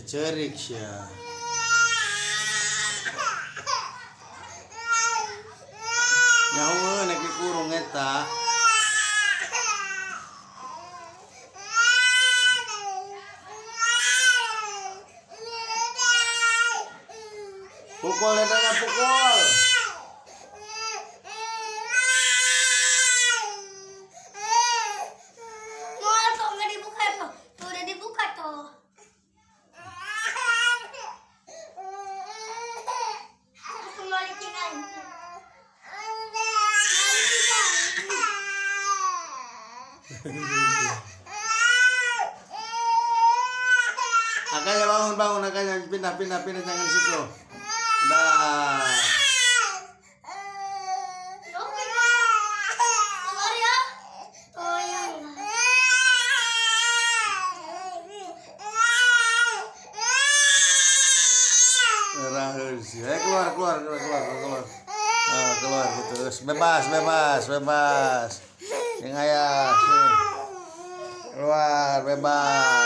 Cecerik sia. Nyaho nek dikurung eta. Pukul etanya, pukul. Mau kok nggak dibuka tuh? Tuh udah dibuka tuh. Aku mau licin. Akanya bangun, bangun, akanya pindah, pindah, pindah, jangan di situ. Dah. Keluar ya. Oh ya. Rahasia. Keluar, keluar, keluar, keluar, keluar. Nah, keluar gitu. Bebas, bebas, bebas. Yang ayah sini. Keluar, bebas.